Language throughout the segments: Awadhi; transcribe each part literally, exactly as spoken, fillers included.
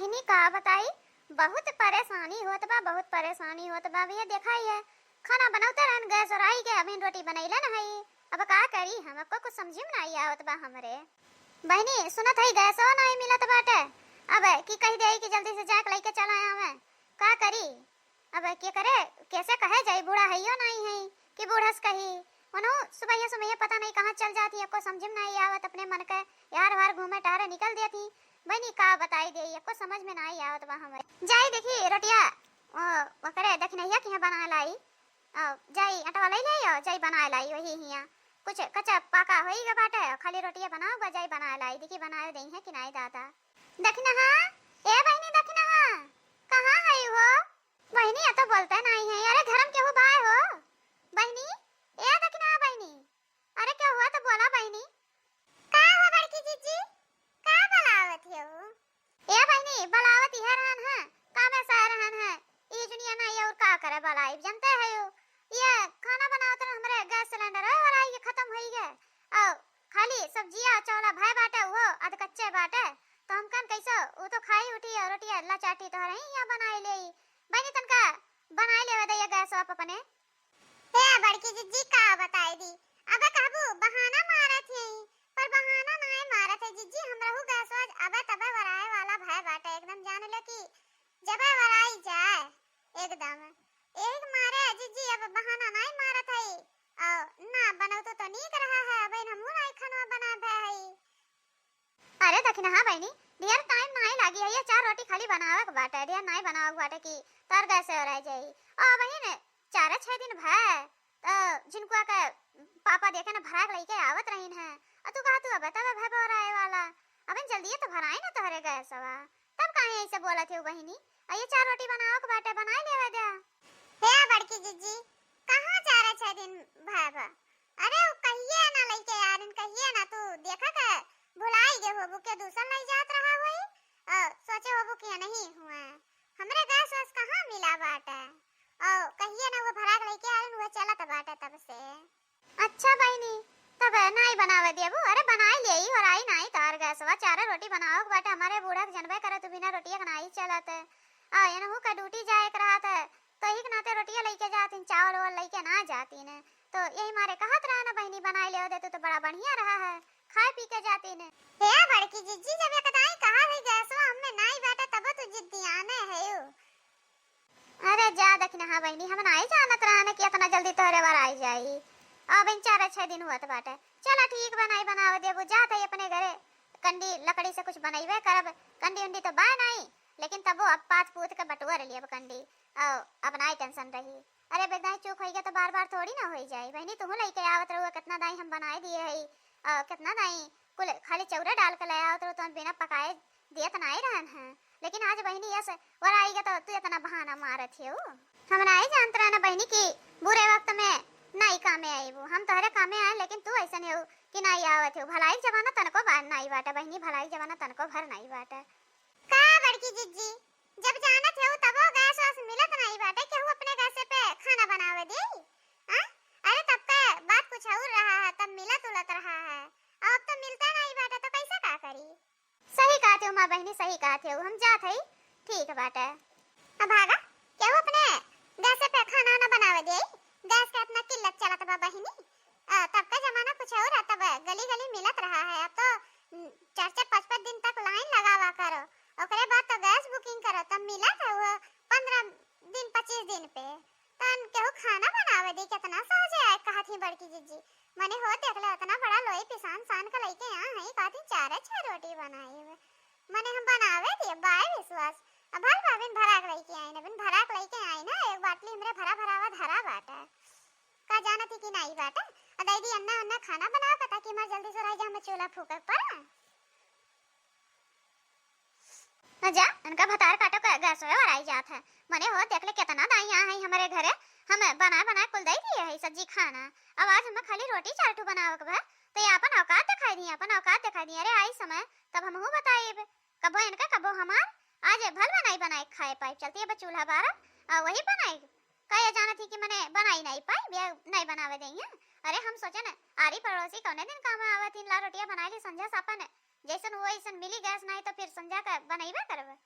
बहिनी का बताई, बहुत परेशानी होत बा, बहुत परेशानी होत बा भैया। देखा ही है, खाना बनौते रहन, गैस ओराई के, अभी रोटी बनैले न हई। अब का करी, हमको कुछ समझी में नाई आवत बा हमरे। बहिनी सुनत हई, गैसवा नाई मिलत बाटे, अब की कह दे कि जल्दी से जाके लइके चला आवे, का करी? अब के करे, कैसे कहे जाई, बूढ़ा हइयो नाई है कि बूढ़स कही। उन्हों सुबहिया सुबहिया पता नहीं कहाँ चल जाती, एको समझ में नाई आवत, अपने मन के यार वार घूमे टहरे निकल देती। बहिनी का बताई दे, एको समझ में नाई आवत बा हमरे। जाई देखी रोटिया, ओ, ओकरे दखिनहिया के यहाँ बना लाई, ओ, जाई अटवा लई लाई, ओ, जाई बना लाई वही हिया। कुछ कच्चा पाका होई गा बाटे, खाली रोटिया बनाओ गा, जाई बना लाई, देखी बनाए देई है कि नाई दादा। दखिनहा, ए बहिनी दखिनहा, कहाँ है हो? बहिनी, ये तो बोलते नहीं है। अरे, घर में केहू बाय हो? बहिनी, ए दखिनहा बहिनी, अरे, केहू है तो बोला बहिनी। का हो बड़की जीजी, का बोलावत हो? ए बहिनी, बोलावत इहे रहन है, कामे से आए रहन है। ई जुनिया ना ये और का करे बोलाई, जानते है यो, ये खाना बनावत रहन, हमरे गैस सिलेंडर है और आई ये खत्म होई गए। और खाली सब्जिया चौला भय बाटे, वो अध कच्चे बाटे, तो हम कन कैसे, वो तो खाई उठी और रोटिया ला चाटी तो रही या बनाई ले। बहिनी, तनका बनाई लेवे दे ये गैस आप अपने। हे बड़की जिज्जी, का बताई दी, अबे कहबू बहाना मारत ही, पर बहाना नाय मारत है जिज्जी, हमरहू गैस आज अबे तबे वराए वाला भय बाटे, एकदम जान ले कि जबे वराई जाए एकदम। एक मारे जिज्जी अब बहाना नाय मारत है, और ना बनौतो तो नीक रहा है, अब इन हमहू नाय खाना बना भय है। अरे दखिनहा बहिनी, ढेर टाइम नाई लागी है, ये चार रोटी खाली बनावे के बाटे, ढेर नाई बनावे के बाटे कि तार गैस से ओराई जाई। आ बहिन, चार छह दिन भय, त झिनकुआ के पापा देखे न भराक लइके आवत रहीन है, आ तू कहा तू अब तब भय भराए वाला, अब जल्दी तो भराई ना तोहरे गैसवा, तब काहे ऐसे बोलत हो बहिनी? आ ये चार रोटी बनावे के बाटे, बनाई लेवे दे। हे बड़की जिज्जी, कहाँ चार छह दिन भय बा? अरे, वो कहिए ना लइके आ रहिन, कहिए ना, तू देखा के भुलाई गए होबू, के दूसर लई जात रहा होई, अ, सोचे होबू कि नहीं हुआ। हमरे गैस वैस कहाँ मिला बाटे? अ, कहिए ना, वो भराक लइके आ रहिन, वो चलत बाटे तब से। अच्छा बहिनी, तब नाई बनावे देबू? अरे, बनाई लेई, और आई नाई तार गैसवा, चारे रोटी बनावे के बाटे, हमारे बूढ़ा के जनबे करे, तू बिना रोटिया के नाई चलत। आ, एनहू का ड्यूटी जाए के रहत है, तो यही के नाते रोटिया लइके जातीन, चावल वावल लइके ना जातीन। तो यही मारे कहत रहा ना बहिनी, बनाई लेवे दे तू तो बड़ा बढ़िया रहा है, खाए पी के जातीन। हे बड़की जिज्जी, जब एक दाई कहा है गैसवा हमें नाई बाटे, तब तू जिद्दियाने है यू। अरे जा दखिनहा बहिनी, हम नाई जानत रहा ना कि इतना जल्दी तोहरे वराई जाई। अब इन चार छह दिन हुआ तो बाटे। चला ठीक बा, नाई बनावे देबू, जात है अपने घरे, कंडी लकड़ी से कुछ बनैबे करब। कंडी उंडी तो बाय नाई, लेकिन तबो अब पात पूत के बटुआ रही अब कंडी। अब नाई टेंशन रही। अरे, बेदाई चूक होई गया तो बार बार थोड़ी ना होई जाई। बहिनी, तुहू लइके आवत रहुआ, कितना दाई हम बनाए दिए हई, अ, कितना दाई कुल खाली चौरा डाल के ले आवत रहो, तो बिना पकाए दियत नाई रहन है। लेकिन आज बहिनी यस वराई गया तो तू इतना बहाना मारत हो। हम नाई जानत रहन बहिनी कि बुरे वक्त में नाई कामे आईबू, हम तोहरे कामे आए, लेकिन तू ऐसन हो कि नाई आवत हो। भलाई जमाना तनको बार नाई बाटे बहिनी, भलाई जमाना तनको भर नाई बाटे। का बड़की जिज्जी, जब जानत हो तबो गैस वैस मिलत नाई बाटे, केहू अपने गैस पे खाना बनावे दे? हाँ? अरे तब का बात कुछ और रहा है, तब मिलत उलत रहा है, अब तो मिलता नाई बाटे तो कैसे का करी? सही कहत हो माँ बहिनी, सही कहत हो, हम जात हई, ठीक बाटे। अब भागा, केहू अपने गैस पे खाना ना बनावे दे, गैस का इतना किल्लत चलत बा बहिनी। आ, तब का जमाना कुछ और है, तब गली गली मिलत रहा है, अब तो, न, चार चार पाँच पाँच दिन तक लाइन लगावा करो, ओकरे बाद तो गैस बुकिंग करो, तब मिलत है वो पन्द्रह दिन, पच्चीस दिन पे। तन केहू खाना बनावे दे, कितना सहजे आए कहत ही बड़की जिज्जी। मने हो देख ले, इतना बड़ा लोई पिसान सान के लइके आ हई, कहत ही चारे छह रोटी बनाई। मने हम बनावे दिए, बाय विश्वास। अब भल भाविन भराक लइके आई ना, बिन भराक लइके आई ना, एक बाटली हमरे भरा भरावा धरा बाटे। का जानत ही कि नाई बाटे? आ दई दी अन्ना अन्ना खाना बनाओ, पता कि हमार जल्दी से रह जा, हमें चूल्हा फूके के पड़ा। न जा, इनका भतार काटो का गैस में वराई जात है। मने हो देख ले कितना दाई यहाँ है हमारे घरे, हम बनाए बनाए कुल दई दिए है सब्जी खाना। अब आज हमें खाली रोटी चार ठो बनावे के बा, तो ये अपन औकात दिखाई दी, अपन औकात दिखाई दी। अरे आई समय तब हमहू बताइब, कबो इनका कबो हमार। आज भल बनाई बनाई खाए पाई, चलती है बस चूल्हा बारब और वही बनाई। का ये जानत ही कि मने बनाई नहीं पाई, बिया नहीं बनावे देंगे। अरे हम सोचे न आरी पड़ोसी कौने दिन काम आवत ही, ला रोटिया बनाई ली संझा सापन, जैसन वो ऐसन मिली गैस, नहीं तो फिर संझा का बनैबे करब।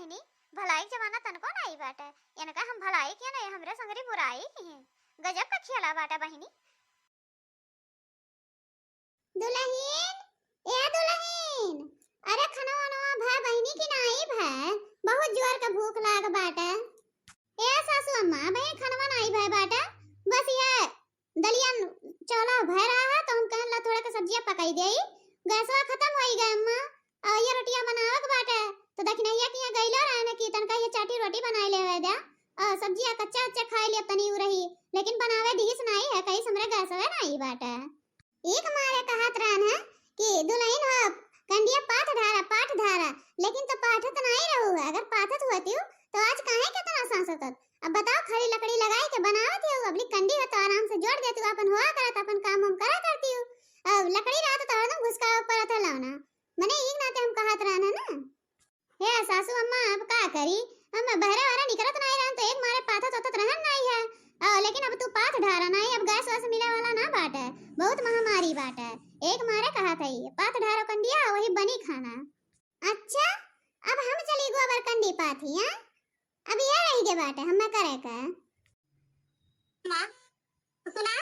बहिनी, भलाई के जमाना तनको नाई बाटे। इनका हम भलाई किहे ना, ये हमरे संगरी बुराई किहे। गजब का खेला बाटे बहिनी। दुलहिन, ए दुलहिन, अरे खनवा वनवा भय बहिनी की नाई भय, बहुत जोर के भूख लाग बाटे। ए सासू अम्मा, अबहीं खनवा नाई भय बाटे, बस ये दलिया चौला भय रहा है, तो हम कहन ला थोड़ा के सब्जिया पकाई देई, गैसवा खतम होई गए अम्मा, और ये रोटिया बनावे के बाटे, तो दखिनैया किहाँ गइलो रहन कि तनका ये चाटी रोटी बनाई लेवे द्या, और सब्जिया कच्चा उच्चा खाई लिया तनी उ रही, लेकिन बनावे दिहिस नाई है, कहिस हमरे गैसवे नाई बाटे। एक मारे कहत रहन है कि दुलहिन हो, कंडिया पाथ ढारा, पाथ ढारा, लेकिन तो पाथत नाई रहू है। अगर पाथत होतिउ तो आज काहे केतना सांसत होत? अब बताओ, खड़ी लकड़ी लगाई के बनावत हो, अबली कंडी हो तो आराम से जोड़ देतिउ, अपन होआ करत, अपन काम हम करा करतिउ। अब लकड़ी रहत तो हरदम घुसकावे पड़त है लौना। मने ई नाते हम कहत रहन है ना। हे सासू अम्मा, अब का करी? हम बहरे वहरे निकरत नाई रहन, तो एक मारे पाथत ओथत रहन नाई है। अ, लेकिन अब तू पाथ ढारा नाई, अब गैस वैस मिले वाला ना बाटे, बहुत महामारी बाटे। एक मारे कहत हई, पाथ ढारो कंडिया, वही बनी खाना। अच्छा, अब हम चली गोबर कंडी पाथी, हैं? अब ये रही के बाटे, हमें करे के। माँ, सुना।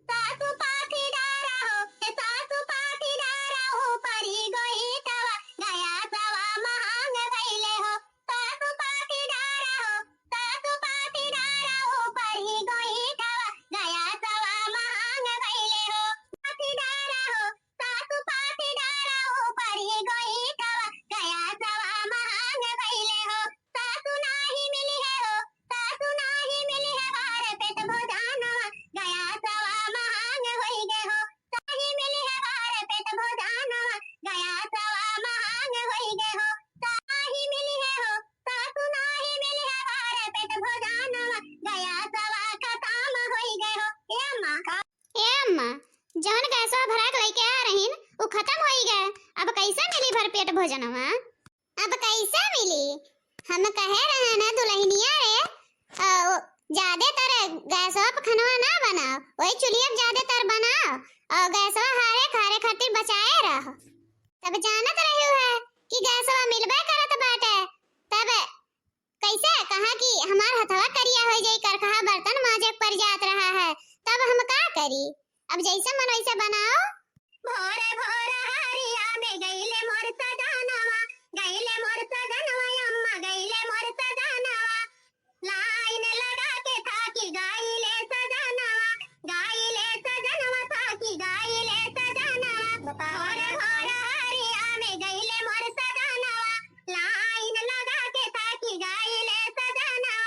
सासु पाथी डारा हो, ए सासु पाथी डारा हो, परी गई तवा, गया सवा महांग भइले हो। सासु पाथी डारा हो, सासु पाथी डारा हो, परी गई तवा, गया सवा महांग भइले हो। पाथी डारा हो, सासु पाथी डारा हो, परी गई तवा, गया सवा महांग भइले हो। सासु नाही मिली है हो, सासु नाही मिली है घर पेट भोजनवा, गया सवा महांग होई गए हो। साही मिली है घर पेट भोजनवा, गया सवा महांग होई गए हो। साही मिली है हो, सासु नाही मिली है घर पेट भोजनवा, गया सवा खतम होई गए हो। ए अम्मा, ए अम्मा, जौन गैसवा भरा के लेके आ रहीन, उ खतम होई गए। अब कैसे मिली भर पेट भोजनवा? अब कैसे मिली? हम कहे रहे ना दुलहिनिया रे, अ, ज्यादातर गैसवा पे खनवा ना बनाओ, वही चुलिया पे ज्यादातर बनाओ, और गैसवा हारे खारे खातिर बचाए रहो। तब जानत रही है कि गैसवा मिलबे करत बाटे, तब कैसे कहा कि हमार हथवा करिया हो जाई, करखा बर्तन माजे के पड़ जात रहा है, तब हम का करी? अब जैसे मन वैसे बनाओ। भोरे भोर हरिया में गईले मोर सजनवा, गईले मोर सजनवा, अम्मा गईले मोर सजनवा। लाइन लगा के थाकी गईले सजनवा, गईले सजनवा, थाकी गईले सजनवा। भोरे भोर हरिया में गईले मोर सजनवा, लाइन लगा के थाकी गईले सजनवा।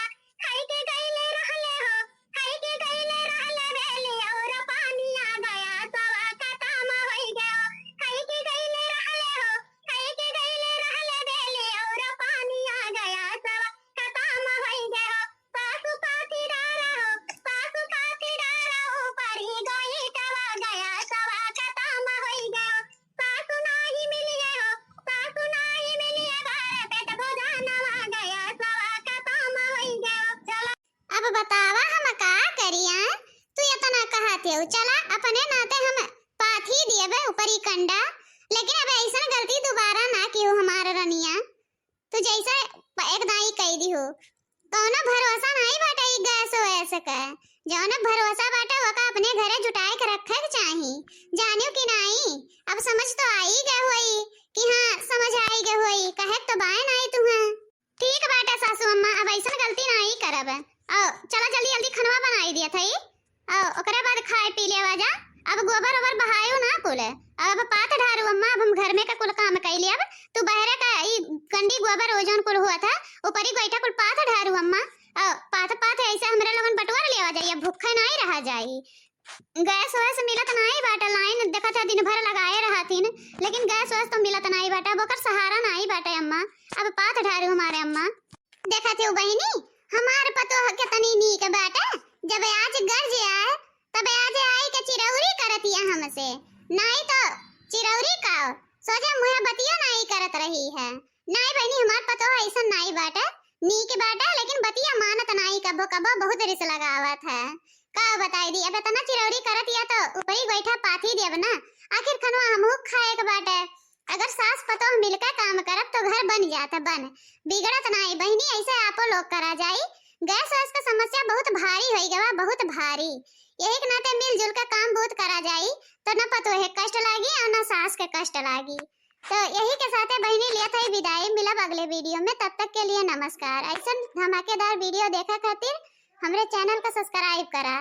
खाई के गईले रहले हो, खाई के गईले रहले बेली और पानी आ गया, सवा खतम होई गयो। खाई के गईले रहले हो, खाई के गईले रहले बेली और पानी आ गया, सवा खतम होई गयो। सासु पाथी डारा हो, सासु पाथी डारा हो, परी गई तवा गया, सवा खतम होई गयो। सासु नाही मिली है हो, सासु नाही मिली है घर पेट भोजनवा गया, सवा खतम होई गयो। चला। अब बतावा हम का करिया, तू इतना कहत हो, चला अपने नाते हम पाथी दियबे ऊपरी कंडा, लेकिन अब ऐसन गलती दोबारा ना कियो हमार रनिया। तू जैसे प-, एक दाई कह दी हो, कौनो भरोसा नहीं बाटे ई गैस वैस के। जौन भरोसा बाटे ओका अपने घरे जुटाए के रखे के चाही। जानियो कि नाई, अब समझ तो आई गए होई कि हाँ, समझ आई गए होई, कहे तो बाय नाई तुहे। ठीक बाटे सासू अम्मा, अब ऐसन गलती नाई करब। आओ, चला जल्दी जल्दी खनवा बनाई दिया थई। अ, ओकरे बाद खाए पी लेवा जा। अब गोबर ओबर बहायो ना कुल, अब पाथ ढारू अम्मा, अब हम घर में का कुल काम कई लेब। तू बहरे का ई कंडी गोबर ओ जौन कुल हुआ था, ऊपरी गोइठा कुल पाथ ढारू अम्मा। अ, पाथ पाथ ऐसे हमरे लोगन बटोर लेवा जाई, अब भूखे नाई रहा जाई। गैस वैस मिलत नाई बाटे, लाइन देखत है दिन भर लगाए रहथिन, लेकिन गैस वैस तो मिलत नाई बाटे, अब ओकर सहारा नाई बाटे अम्मा। अब पाथ ढारू हमारे अम्मा। देखत हो बहिनी, हमार पतोह केतनी नीक बाटे, जब आज गरज आए, तब आज आई के चिरौरी करतिया हमसे, नाई तो चिरौरी का, सोझे मुँहे बतियो नाई करत रही है। नाई बहिनी, हमार पतोह ऐसन नाई बाटे, नीक बाटे, लेकिन बतिया मानत नाई, कबो कबो बहुत रिस लगावत है। का बताई दी, अब इतना चिरौरी करतिया तो ऊपरी गोइठा पाथी देब ना, आखिर खनवा हमहू खाए के बाटे। अगर सास पतोह मिलके काम करब तो घर बन जात है बन, बिगड़त नाई बहिनी। ऐसे आपो लोग करा जाई। गैस वैस का समस्या बहुत भारी होई गवा, बहुत भारी। यही के नाते मिलजुल के काम बहुत करा जाई, तो न पतोह के कष्ट लागी और न सास के कष्ट लागी। तो यही के साथे बहिनी लेत है विदाई, मिलब अगले वीडियो में। तब तक के लिए नमस्कार। ऐसन धमाकेदार वीडियो देखा खातिर हमरे चैनल का सब्सक्राइब करा।